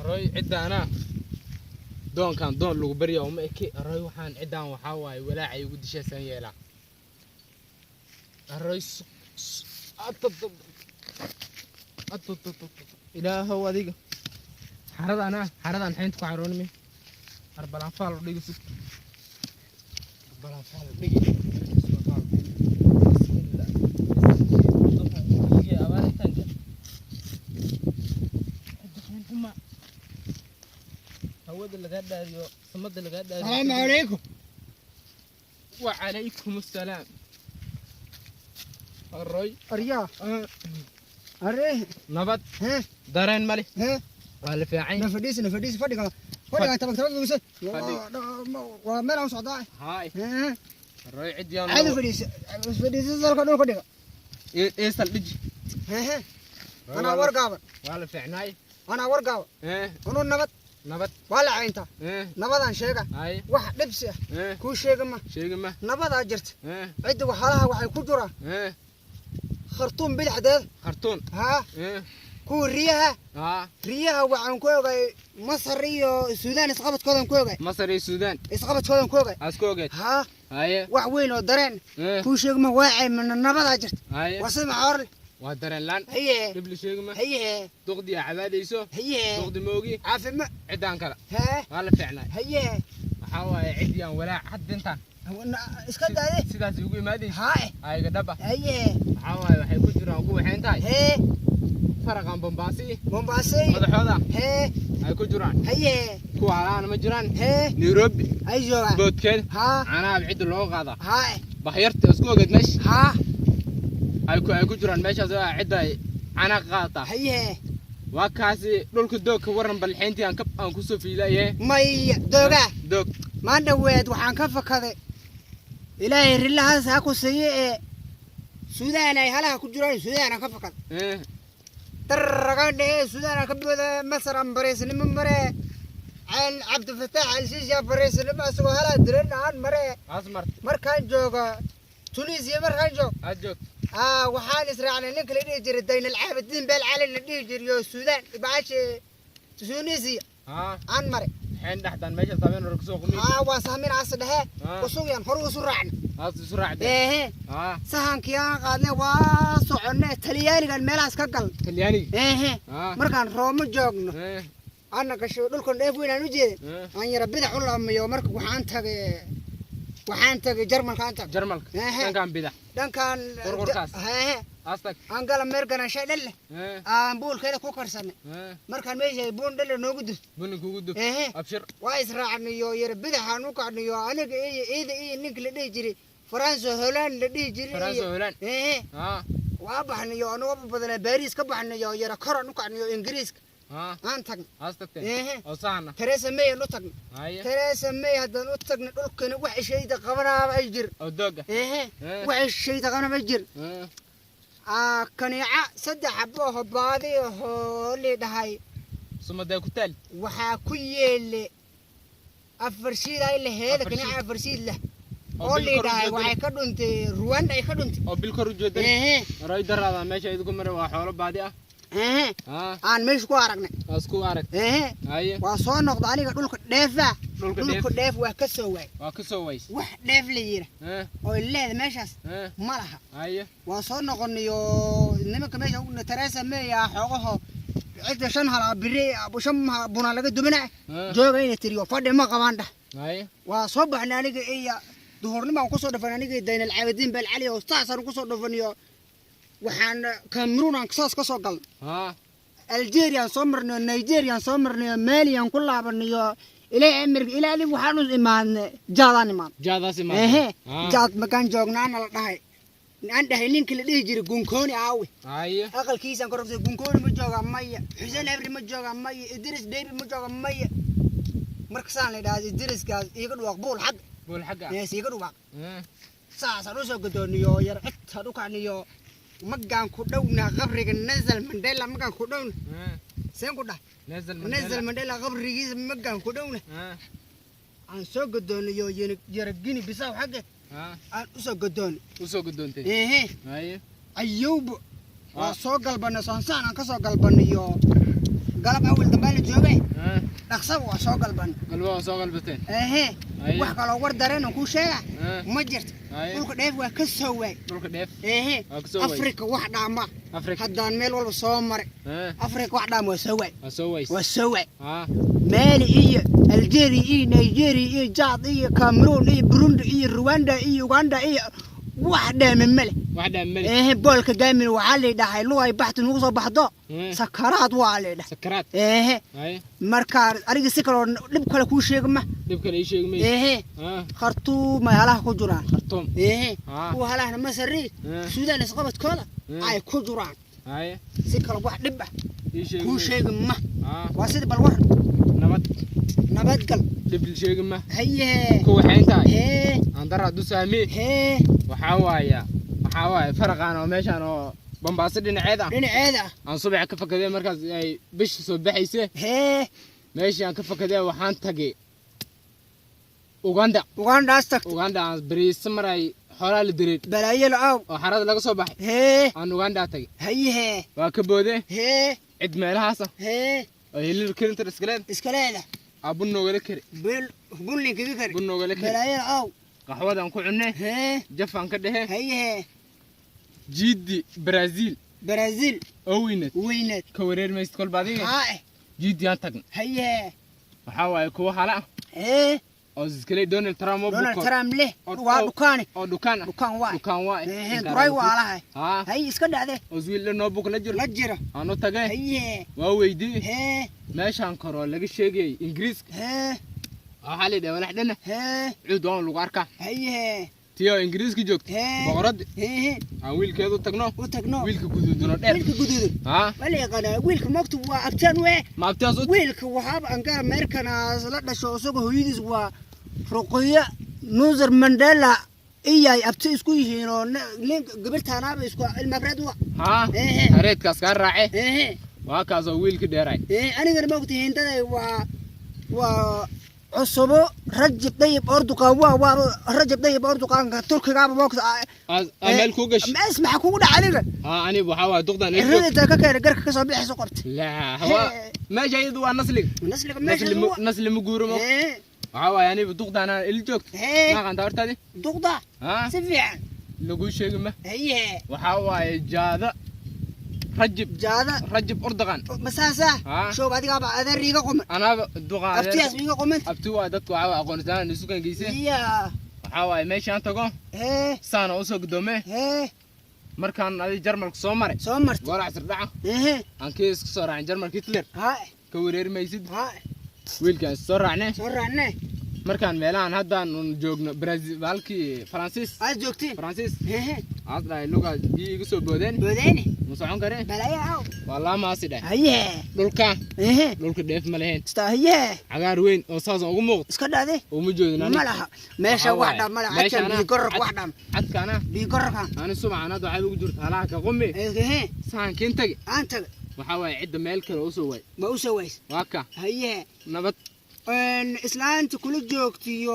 Aroy ciddaana doonkan doon lagu baryaa uma eki. Aroy, waxaan ciddaan waxaa waaye walaacay ugu dishaysaan yeelaa. Aroy, ilaahow adiga xaradana xaradan xaynta ku xaroonime arbalanfaal u dhigi, sug, arbalanfaal u dhigi. Bismillah. Abaaritanka xuma hawada lagaa dhaariyo, samada lagaa dhaariyo. السلام عليكم. وعليكم السلام الroy. Aryaa. Aree. Nabad. Hee. Dareen male. Hee. Waa la fiican. Na fadhiisi, na fadhiisi, fadhiga fadhiga, tabag tabag mise. Fadhiga. Waa meel aan socdaa. Haay. Hee. Aroy, ciddiyaan. Caadi fadhiisi, fadhiisi, salka dhulka dhiga. Eesal dhiji. Hee, anaa war gaaban. Waa la fiicnaay. Anaa war gaaban. Anuu nabad. Nabad. Waa la cayntaa. Nabadaan sheega. Haay. Wax dhibsi ah kuu sheega ma. Sheegi ma. Nabadaa jirta. Cidda waxaalaha waxay ku jiraan Khartuum bidixdeeda. Khartuun. Haa. Kuwa riyaha. Haa. Riyaha waxaan ku ogay Masar iyo Suudaan isqabadkoodan ku ogay. Masar iyo Suudaan. Isqabadkoodan ku ogay. Aas ku ogeed. Haa. Haye. Wax weyn oo dareen kuu sheegi ma, waa caymana, nabadaa jirta. Haye. Waa sida maxoorle. Waa dareen laan. Haye. Dhib la sheegi ma. Haye. Duqdii aa cabaadayso. Haye. Duqdi moogi. Caafima. Ciddaan kale. Hee. Waa la fiicnaay. Haye. Waxaa waaye ciddiyaan walaac hadda intaan iska daade. Sidaas ugu imaadayso. Haa. Ayga dhaba. Haye. Waxaa waaye waxay ku jiraan ku waxayn tahay hee faraqan Bombaasi. Mombaasay. Madaxooda. Hee. Ay ku jiraan. Haye. Kuwa halaana ma jiraan. Hee. Nairobi. Ay joogaan. Boodkeeda. Haa. Caanaha cidda looga qaadaa. Haa. Baxyarta isku ogeed meesha. Haa. Ay ku jiraan meeshaas oo cidda ay caanaha ka qaadataa. Haye. Waa kaasi dhulka doogka waran balxeyntii aan ka aan kusoo fiilaye. May doogaa. Doog. Maan dhaweed waxaan ka fakaday, Ilaahay rillahaas ha ku siiye, ee Suudaan ay halaha ku jiraan, Suudaan aan ka fakaday. Darragan ee Suudaan aan ka booda, Masar aan bariisnimo mare, ceel Cabdifataax Alsiisi aan bariisnimo isagoo halaha diran aan mare. Aas marta. Markaan joogo Tunisiya, markaan joogo. Aad joogto. Aa, waxaan israacnay ninka la dhihi jiray Dayn Alcaabidiin Beel Cali la dhihi jiray oo Suudaan baashi Tunisiya haa aan maray. Xeen dhexdan meesha sabeen hore kusoo qumi. Haa, waa sahmin aas dhexe. Haa. Usugyan hore usu raacnay. Aas isu raacdeen. Ehe. Haa. Sahankii aan qaadnay waa soconnay, Talyaanigan meelahaas ka galnay. Talyaaniga. Ehe. Haa. Markaan Roomo joogno, ana gasho dhulkan dheef weyn aan u jeeda, aan yara bidax u laamayo, marka waxaan tagay Jarmalka aan tagay. Jarmalka. Ehe. Dhankan bidax. Dhankan. Qurqurkaas. Ehe. Aas tag. Aan gala meergana shay dhalle aan buulkeeda ku karsanay. Markaan meesha buun dhalle noogu dufto. Buni kugu dub. Ehe. Abshir. Waa israacnayo, yara bidaxaan u kacnayo, aniga iyo iida iyo ninka la dhihi jiray Faranso Holand la dhihi jiray. Faranso Holand. Ehe. Haa. Waa baxnayo anigoo badanaa, Baariis ka baxnayo, yara koran u kacnayo, Ingiriiska haa aan tagnay. Aas tagteen. Ehe. Oo sahana. Theresa May aan u tagnay. Haye. Theresa May haddaan u tagnay, dhulkani wax shayda qabanaaba ay jir. Oo dooga. Ehe. Wax shayda qabanaaba ay jir. Aa, kaniica saddex xabo oo baadi ahoo lii dhahay. Sumadee ku taal. Waxaa ku yeele afar shiid ay laheeda. Afar kaniica shiid. Afar shiid leh oo oo bil lii kor u dhahay jeedani. Waxay ka dhuntay Ruwanda ay ka dhuntay. Oo bil kor u jeedani. Ehe. Aroy, daraada meesha idinku maray waa xoolo baadi ah. Ehe. Haa. Aan meesha ku aragnay. Aas ku arag. Ehe. Haye. Waa soo noqda aniga dhulka dheefa. Dhulka dhulka dheef. Dheef waa ka soo waay. Waa ka soo ways. Wax dheef la yira oo leeda meeshaas ma laha. Haye. Waa soo noqonayo nimanka meesha Theresa May ah xoogaho cidda shan hal biri shan buna laga dumina jooga inay tiriyo fadhi ma qabaan dhah. Haye. Waa soo baxnay aniga iyo duhurnimo aan kusoo dhafan, aniga Dayn Alcaabidiin Beel Cali oo saasaan kusoo dhafaniyo, waxaan Cameroon aan saas ka soo galnay. Haa. Algeria aan soo marnayo, Nigeria aan soo marnayo, Mali aan ku laabanayo, ilaa Amerika, ilaa adib waxaan u imaadnay Jaadaan imaadnay. Jaadaas imaad. Ehe. Jaad makaan joognaana la dhahay, aan dhahay ninka la dhihi jiray Gunkooni aawe. Haye. Aqalkiisaan ka rogtay, Gunkooni ma jooga maya, Xuseen Abri ma jooga maya, Idris Dhebi ma jooga maya. Marka saan la idhahdo, Idriskaas iiga dhuwaaq buul xag. Buul xagga. Yes, iiga dhuwaaq. Saasaan usoo gadooniyo, yar cidtaan u kacniyo, magaan ku dhowna qabriga Nelson Mandela, magaan ku dhowna. Seen ku dhah. Nelson. Nelson Mandela qabrigiisa magaan ku dhowna. Aan soo gadooniyo yara Gini Bisaw xaggeed aan usoo gadooni. Usoo gudoontay. Ehe. Haye. Ayowba waa soo galbanay, saansaan aan ka soo galbanayo. Galab awal dambaa la joogay. Dhaqsaba waa soo galban. Galba waa soo galbateen. Ehe. Haye. Wax kaloo war dareen aan kuu sheega ma jirto. Haye. Dhulka dheef waa ka soo waay. Dhulka dheef Ehe. waa ka soo waay. Afrika wax dhaama. Afrika. Haddaan meel walba soo maray. Afrika wax dhaama waa soo waay. Waa soo ways. Waa soo waay. Haa. Mali iyo Algeria iyo Nigeria iyo Chad iyo Cameroon iyo Burundi iyo Rwanda iyo Uganda iyo wax dhaama male. Wax dhaama male. Ehe, boolka gaamin waxaa la dhahay lugay baxtu nugu soo baxdo. Sakaraad waa la dhahay. Sakaraad. Ehe. Haye. Marka aniga si kaloo dhib kale kuu sheega ma. Dhib kale ii sheegi mayso. Ehe. Haa. Khartuum ay halaha ku jiraan. Khartuum. Ehe. Haa. Kuwa halahna Masari, Suudaan isqabadkooda ay ku jiraan. Haye. Si kale wax dhib ah Ii sheegi kuu mayso. sheegi ma. Haa. Waa sida bal war. Nabad. Nabadgal. Dhib sheegi ma. Haye. Ku waxayn tahay. Hee. Aan dara du saami. Hee. Waxaa waaye faraqaan oo meeshaan oo Bambaaso dhinaceed ah. Dhinaceeda ah. Aan subax ka fakadee markaas ay bisha soo baxayse. Hee. Meeshii aan ka fakadee waxaan tagay Uganda. Ugandaas tagtay. Uganda aan bariisa maray xoolaha la diray. Balaayo la-aaw. Oo xarada laga soo baxay. Hee. Aan Uganda tagay. Haye. Waa ka boodee. Hee. Cid meelahaas ah. Hee. Oo Hillary Clinton iskaleed. Iska leeda. Aa bun noogala kari. Bil bunlin kaga kari. Bun noogala kari. Balaayo la-aaw. Qaxwadaan ku cunnay. Hee. Jafaan ka dhehe. Haye. Jiidi Brazil. Brazil. Oo weyneed. Weyneed. Ka wareer maysid kolba adiga. Haa. Jiidi aan tagnay. Haye. Waxaa waaye kuwa hala ah. Hee. Oo iskaley Donald Trump oo Donald buko. Trump leh. Oo- Waa dhukaane. Oo dhukaan ah. Dhukaan waay. Dhukaan waay. Hee, duray waa lahay. Haa. Hay iska dhacde. Oo wiil dhan oo buk la jiro. La jiro. Aan u tagay. Haye. Waa weydiiyey. Hee. Meeshaan koroo laga sheegayay Ingiriiska. Hee. Waxaa la yidhaha walax dhana. Hee. Cuud waan lagu arkaa. Haye. Tii oo Ingiriiska joogta. Hee. Boqoradda. Hee. Aan wiilkeedu tagno. U tagno. Wiilka guduudano dheer. Wiilka guduudan. Haa. Waa la yaqaanaa wiilka moogta waa abtaan wee. Ma abtiyaas u Wiilka waxaaba Angela Merkel-aas la dhasho isagoo hooyadiis waa Ruqiya Nelson Mandela iyay abti isku yihiin oo nin gabartaanaaba isku ilmaabreed wa. Haa. Ehe. Hareedkaas kaa raace. Ehe. Waa kaas oo wiilka dheeraay. Ee anigana moogta hindaday waa cusubo Rajab Tayyip Erdogan waa Rajab Tayyip Erdogan Turkigaaba moogta. Aa meel kuu gashi. Ma ismaxa kugu dhaca aniga. Haa ani waxaa waaye duqdan ay Cirrada inta ka keenay garka ka soo bixayso qabta. Laa waa meesha iyadu waa nasliga. Nasliga meesha Nasli mu nasli mu guuro mo. Ee. Waxaa waaye aniba duqdan aan il joogto. Hee. Ma aqaanta hortaadi. Duqda. Haa. Si fiican. Lagu sheegi ma. Haye. Waxaa waaye jaada Rajab Jaada. Rajab Erdogan. Masaasa. Haa. Shoob adigaaba adeer iiga quman. Anaaba duqa adeer. Abtiyaas iiga quman. Abti waa dadku waxaa waaye aqoonsan isu kan geysay. Iya. Waxaa waaye meeshaan tago. Hee. Saana u soo gudoomee. Hee. Markaan adi Jarmalka soo maray. Soo martay. Goor casir dhaca. Ehe. Aan kii isku soo raacin Jarmalka Hitler. Haa. Ka wareeri maysid. Haa. Wiilkaan is soo raacnay. Soo raacnay. Markaan meelahan haddaan un joogno Brazil halkii Faransiis. Aad joogtiin. Faransiis. Ehe. Aad dhahay lugaa biyo iga soo boodeen. Boodeyne. Ma socon karee. Balaayo aw. Waa laamaasi dhahay. Haye. Dhulka. Ehe. Dhulka dheef ma lahayn. Ista haye. Cagaar weyn oo saas ugu muuqdo. Iska dhacde. Uma joodin Ma aniga. laha. Meesha Waxaa wax waaye. dham ma laha. Meesha Cadkan anaa- biyo gororka wax dham. Cadkaana. Biyo gororka. Ani subaxan hadda waxay ugu jirta halaha ka qumi. Ehe. Sahankiin tagi. Aan taga. Waxaa waaye cidda meel kale u soo waay. Ma u soo ways. Waa ka. Haye. Nabad. Islaanta kula joogtiyo